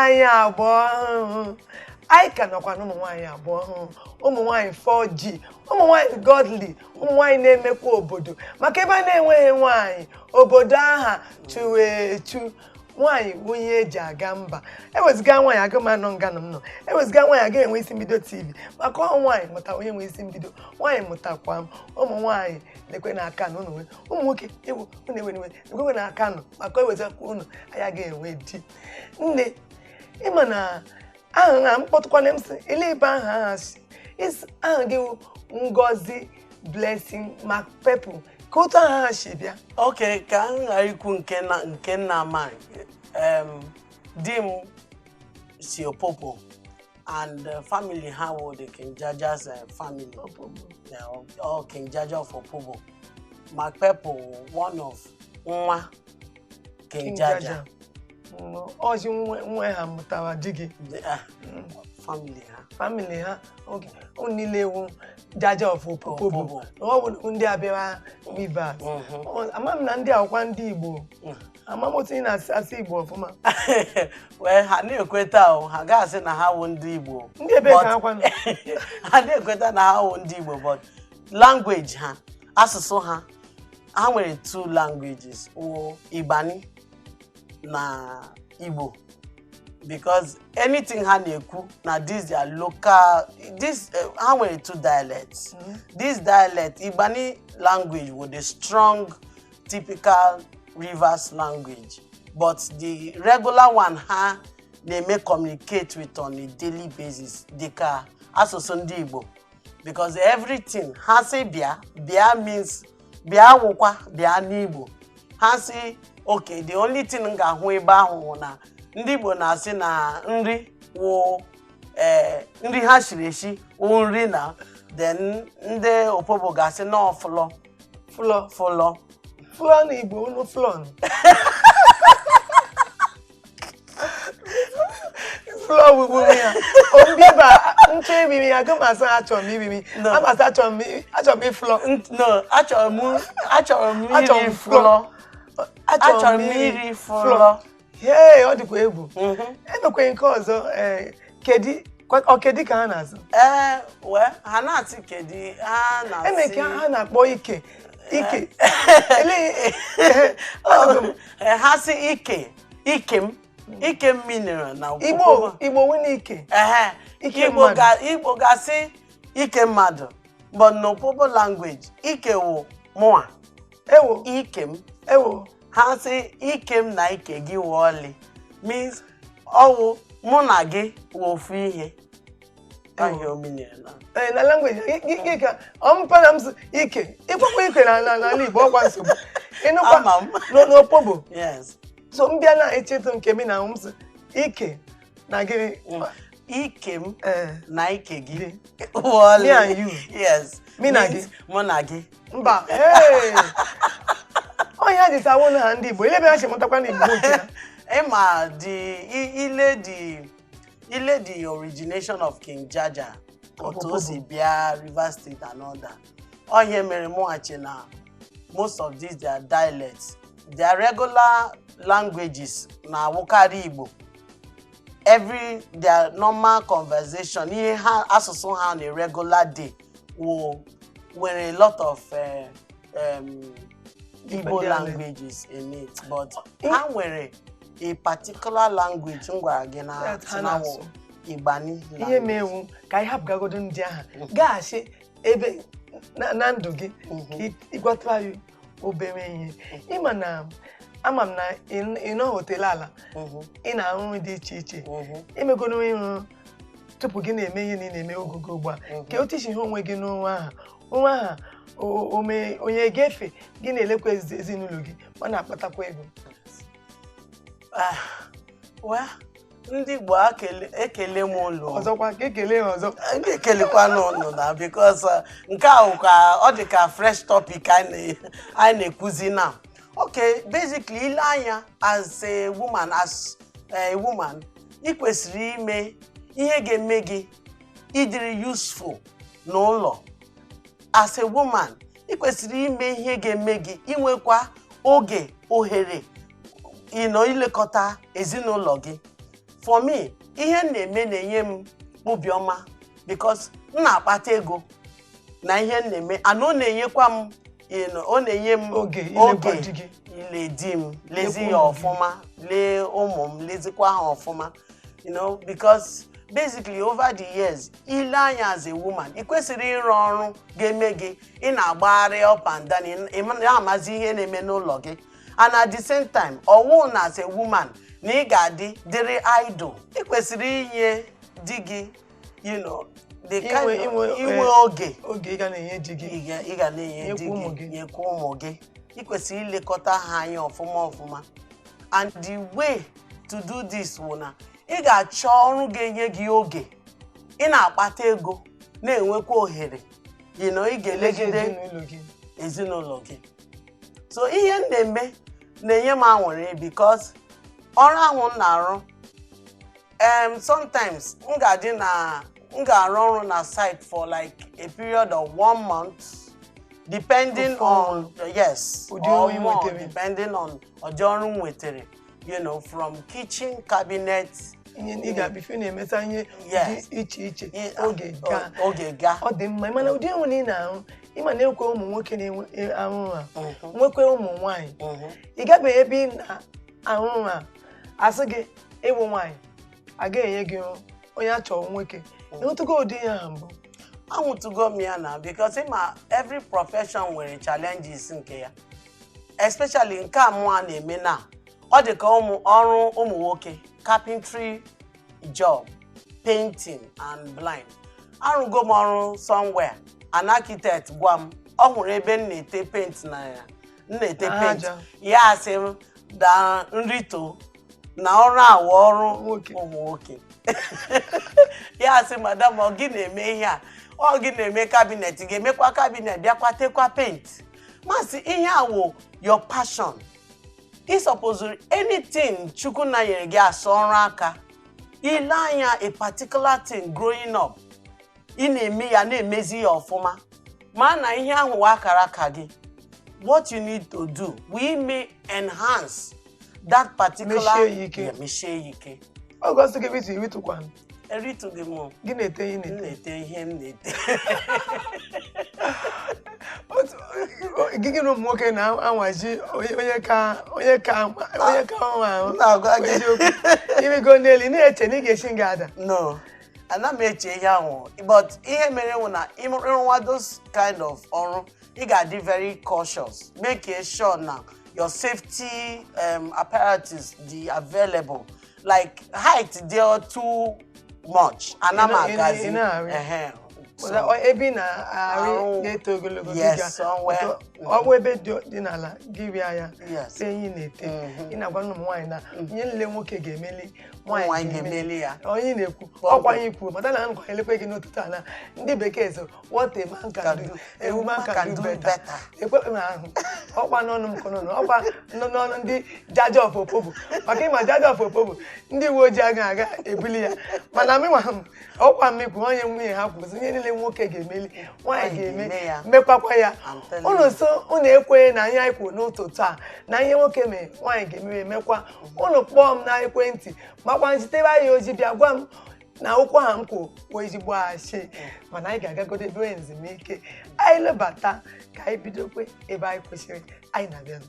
Nwaanyị agba ọhụrụ, anyị ka nọkwa na ụmụ nwaanyị agba ọhụrụ, ụmụ nwaanyị 4G, ụmụ nwaanyị godly, ụmụ nwaanyị na-emekwa obodo, maka ebe a na-enweghị nwaanyị, obodo aha chụrụ echu. Nwaanyị bụ ihe eji aga mba. Ewezụga nwaanyị, aga m anọ nga na m nọ. Ewezụga nwaanyị, agaghị enwe Isi Mbido TV, maka ọ nwaanyị mụta onye nwe Isi Mbido. Nwaanyị mụtakwa m. Ụmụ nwaanyị lekwe na aka na unu nwe. Ụmụ nwoke, ewu unu ewe iwe, lekwe na aka nọ, maka ewezụgakwa unu, anyị agaghị enwe di. Nne, ịma na aha na mkpọtụkwana m sị ele ebe aha si aha gị wụ Ngozi Blessing McPepple, ka otu aha ha si bịa? Ok, ka m ghara ikwu nke na nke nna m, di m si Opobo and family ha wụ the King Jaja's family. Yeah, or King Jaja of Opobo. McPepple, one of nwa King King Jaja. Jaja. Ọzi nwa ha mụtara di gị? The family ha. Family ha, ok. Unu niile ewu Jaja of Opobo. Opobo. Ọ bụ ndị abịara Rivers? Mhm. Ama m na ndị akwụkwa ndị Igbo. Ama m otu ị na-asụ asụ Igbo ọfụma. Well, ha na-ekweta o, ha ga-asị na ha wụ ndị Igbo. Ndị ebe ka ha kwanụ? Ha na-ekweta na ha wụ ndị Igbo, but language ha, asụsụ ha, ha nwere two languages, wụ Igbani na Igbo, because anything ha na-ekwu na this their local, this ha nwere two dialects. This dialect, Igbani language, wụ the strong typical Rivers language, but the regular one ha na-eme communicate with on a daily basis dịka asụsụ ndị Igbo, because everything ha sị bịa, bịa means bịa, wụkwa bịa n'Igbo. Ha sị okay, the only thing m ga-ahụ ebe ahụ wụ na ndị Igbo na-asị na nri wụ nri ha shiri eshi wụ nri, na then ndị Opobo ga-asị na ọfụlọ. Flọ. Fụlọ. Flọ na Igbo unu flọ, flọ wugbu ya ombiba nchọ ibiri ya aga m asị achọrọ m ibiri. No. Ama asị achọrọ m ịflọ. No, achọrọ m Achọrọ iri m flọ. fụlọ. Achọrọ m iri fụlọ. Hee, ọ dịkwa egwu. Emekwa nke ọzọ, ee, kedi ọ kedi ka ha na-azụ? Ee, wee ha na-asị kedi, ha eme nke na-asị ha na-akpọ ike ike. Anụgo m. Ee, ha sị ike, ike m, ike m mineral na Igbo, Igbo nwere ike. Ehe. Ike Igbo mmadụ. Igbo ga-asị ike mmadụ, but n'Opobo language, ike wụ mụa. Ewo. Ike m. Ewo. Ha sị ike m na ike gị wụ ọlị, means ọwụ mụ na gị wụ ofu ihe. Ọhịa omenala na Ee, na language gị ka ọ mpa na m sị ike ịkwakwa ike na n'ala Igbo ọkwa nsogbu ịnụkwa. Ama m. N'Opobo. Yes. So m bịa na echetụ nke m na m sị ike na gịnị? Ike m ee na ike gị Gị. wụ ọlị. Me and you. Yes. Me na Means gị. Mụ na gị. Mba, ee, onye ha ji sawo na ha ndị Igbo ile ebe ha si mụtakwa na Igbo nke ha. Ịma the ile the ile the origination of King Jaja, otu o si bịa Rivers State and all that. Ọ mere mụghachi na most of these their dialects, their regular languages na-awụkarị Igbo. Every their normal conversation, ihe ha, asụsụ ha on a regular day wụ nwere a lot of Igbo dialect. Languages in it, but ha nwere a particular language m gwara gị na That ha si na wụ na-asụ. Igbani Ihe language. mewu ka anyị hapụgagodo ndị agha gaghachi ebe na ndụ gị, ka ịgwatụ anyị obere ihe. Ịma na ama m na ị nọ hotel ala, ị na-arụ nri dị iche iche, imegoro ịrụ tupu gị na-eme ihe na ị na-eme ogogo ugbu a, ka otu isi hụ onwe gị n'ụwa aha nwa aha ome onye gefe gị na-elekwa ezinụlọ gị, ọ na-akpatakwa ego? Ah, well, ndị Igbo, ekele m ụlọ. Ọzọkwa ka ekele ha ọzọ. Ndị ekelekwa n'ụlọ na because nke a wụ ka ọ dị ka fresh topic anyị na-ekwuzi now. Okay, basically, ile anya as a woman, ị kwesịrị ime ihe ga-eme gị ịdịrị useful n'ụlọ. As a woman, ị kwesịrị ime ihe ga-eme gị inwekwa oge, ohere ịnọ ilekọta ezinụlọ gị. For me, ihe m na-eme na-enye m obiọma because m na-akpata ego na ihe m na-eme, and ọ na-enyekwa m, ọ na-enye m Oge ilekwa di gị. Ile di m, lezi Lekwa ya ụmụ gị. ọfụma, lee ụmụ m, lezikwa ha ọfụma, because basically over the years, ile anya as a woman, ị kwesịrị ịrụ ọrụ ga-eme gị ị na-agbagharị up and down, ị na-amazi ihe na-eme n'ụlọ gị. And at the same time, ọwụ na as a woman na ị ga-adị dịrị idle. Ị kwesịrị inye di gị the kind of inwe oge. Oge ị ga na-enye di gị. Ị ga na-enye di Nyekwa ụmụ gị. Gị. Nyekwa ụmụ gị. Ị kwesịrị ilekọta ha anya ọfụma ọfụma, and the way to do this wụ na ị ga-achọ ọrụ ga-enye gị oge ị na-akpata ego, na-enwekwa ohere ị ga-elegide ezinụlọ gị. Ezinụlọ gị. So ihe m na-eme na-enye m aṅụrị because ọrụ ahụ m na-arụ, sometimes m ga-adị na m ga-arụ ọrụ na site for like a period of one month, depending Ofu on, yes, Ụdị or ọrụ ị more, nwetere. Depending on ụdị ọrụ m nwetere, from kitchen cabinet. Ihe ị ga-abịa ife na-emeta ihe dị iche iche. Oge gaa. Oge gaa. Ọ dị mma, mana ụdị enwe na ị na-ahụ, ịma na ekwe ụmụ nwoke na-enwe ahụhụ a, nwekwe ụmụ nwaanyị. Ị gabeghị ebe ị na-ahụ ha, asị gị ịwụ nwaanyị, agaghị enye gị onye a chọrọ nwoke. Ịhụtụgo ụdị ihe ahụ mbụ? Ahụtụgo m ya na because ịma every profession nwere challenges nke ya, especially nke a mụ a na-eme na ọ dị ka ụmụ ọrụ ụmụ nwoke, carpentry job, painting and blind. Arụgo m ọrụ somewhere, an architect gwa m, ọ hụrụ ebe m na-ete paint na ya, m na-ete Na paint aja. Ya asị m daa nrito na ọrụ awụ ọrụ Nwoke. ụmụ nwoke. Ya sị, "Madam, ọ gị na-eme ihe a? Ọ gị na-eme cabinet, ga-emekwa cabinet, bịakwa tekwa paint?" Masị ihe a wụ your passion. Ị supposed anything Chukwu na nyere gị asọ ọrụ aka, ile anya a particular thing growing up, ị na-eme ya, na-emezi ya ọfụma, ma na ihe ahụ wụ akara aka gị. What you need to do, we may enhance that particular Mechie ya ike. Yeah, mechie ya ike. Oge ọsọ gị bitu iritụkwa? Eritụghị m. Gị na-ete ihe M na-ete. Na-ete ihe m na-ete. Gị na ụmụ nwoke na-anwaji onye ka ọnwa ahụ. M na-agwa gị. Eziokwu, irigo n'elu, ị na-eche na ị ga-esi nga ada. No, ana m eche ihe ahụ, but ihe mere wụ na ịrụwa those kind of ọrụ, ị ga-adị very cautious, make sure na your safety apparatus dị available, like height dị too much, ana m agazi. Ị na-arị. Ehe. So, Ebe ị na-arị Arụ. na-eto ogologo, gị Yes, somewhere. Ọ bụ ebe dị n'ala gị rịa ya. Yes. Tee ihe ị na-ete. Ị na-agwa ụmụ nwaanyị na ihe niile nwoke ga-emeli, nwaanyị nwaanyị ga-emeli ya. Onye na-ekwu Kpọmkwem. ọkwa anyị kwuru mata na nkwa elekwe gị n'ụtụtụ a na ndị bekee so, "What a man can do, a woman can do better." Ekwe m ahụ ọkwa n'ọnụ m kọnọnụ, ọkwa n'ọnụ ndị Jaja of Opobo, maka ịma Jaja of Opobo, ndị uwe ojii agaghị aga ebuli ya, mana mịnwa m ọkwa mmekwu onye nwunye ha kwuru sị, ihe niile nwoke ga-emeli, nwaanyị Nwaanyị ga-eme ga-eme ya. mekwakwa ya. I'm telling Unu you. so unu ekweghị na ihe anyị kwuru n'ụtụtụ a na ihe nwoke mere, nwaanyị ga-emere emekwa. Unu kpọọ m na ekwentị makwa nzitere anyị ozi, bịa gwa m na okwu ahụ m kwuru wụ ezigbo asị. Mana anyị ga-agagodo ebe ezumike anyị, lebata ka anyị bidokwe ebe anyị kwesịrị. Anyị na-abịa.